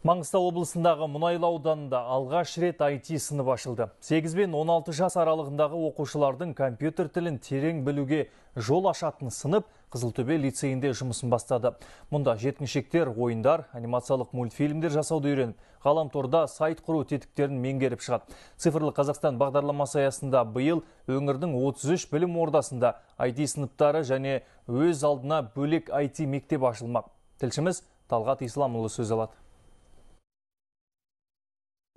Маңғыстау облысындағы Мұнайлы ауданында алғаш рет IT сынып ашылды. 8 бен 16 жас аралығындағы оқушылардың компьютер тілін терең білуге жол ашатын сынып Қызылтөбе лицейінде жұмысын бастады. Мұнда жеткіншектер ойындар, анимациялық мультфильмдер жасауды үйреніп, ғаламторда сайт құру тетіктерін меңгеріп шығады. Цифрлы Қазақстан бағдарламасы аясында биыл өңірдің 33 білім ордасында IT сыныптары және өз алдына бөлек IT мектеп ашылмақ. Тілшіміз Талғат Исламұлы сөз алады.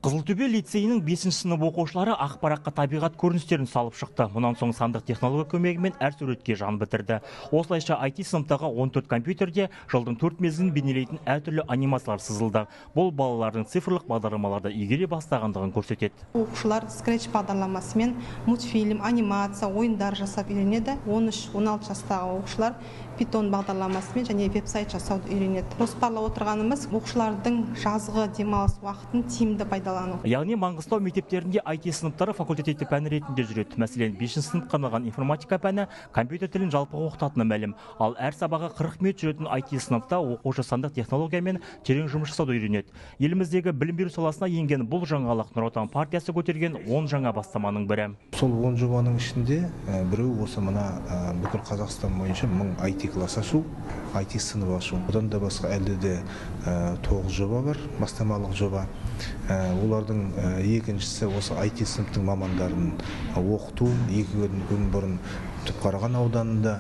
Қызылтөбе лицейінің 5 сынып оқушылары ақ параққа табиғат көріністерін салып шықты. Мұнан соң сандық технология көмегімен әр суретке жан бітірді. Осылайша IT сыныптағы 14 компьютерде жылдың 4 мезгілін бейнелейтін әртүрлі анимациялар сызылды. Бұл балалардың цифрлық бағдарламаларды игере бастағандығын көрсетеді. Оқушылар Scratch бағдарламасымен мультфильм, анимация, ойындар жасап үйренеді. 13-16 жастағы оқушылар Python бағдарламасымен және веб-сайт жасауды үйренеді. Жоспарлап отырғанымыз оқушылардың жазғы демалыс уақытын тиімді пайдалану. Яғни Маңғыстау мектептерінде IT сыныптары факультативті пән ретінде жүреді. Мәселен, 5 сыныпқа арналған информатика пәні компьютер тілін жалпы оқытатыны мәлім. Ал әр сабағы 40 минут жүретін IT сыныпта оқушы сандық технологиямен терең жұмыс жасауды үйренеді. Еліміздегі білім беру саласына енген бұл жаңалық Нұр Отан партиясы көтерген 10 жаңа бастаманың бірі. Сол 10 жобаның ішінде біреу осы мына бүкіл Қазақстан бойынша 1000 IT класс ашу, IT сынып ашу. Одан да басқа әлде де 9 жоба бар, бастамалық жоба. Олардың екіншісі осы IT сыныптың мамандарын оқыту. 2 күн бұрын Түпқараған ауданында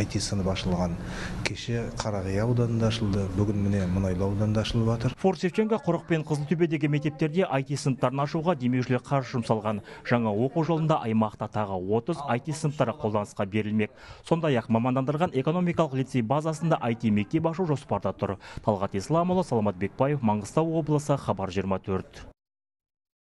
IT сынып ашылған, кеше Қарақия ауданында ашылды, бүгін міне Мұнайлы ауданында ашылып жатыр. Форт Шевченко, Құрық пен Қызылтөбедегі мектептерде IT сыныптарын ашуға демеушілер қаржы жұмсалған. Жаңа оқу жылында аймақта тағы 30 IT сыныптары қолданысқа берілмек. Сондай-ақ мамандандырылған экономикалық лицей базасында IT мектеп ашу жоспарда тұр. Талғат Исламұлы, Саламат Бекбаев, Маңғыстау облысы, Хабар 24.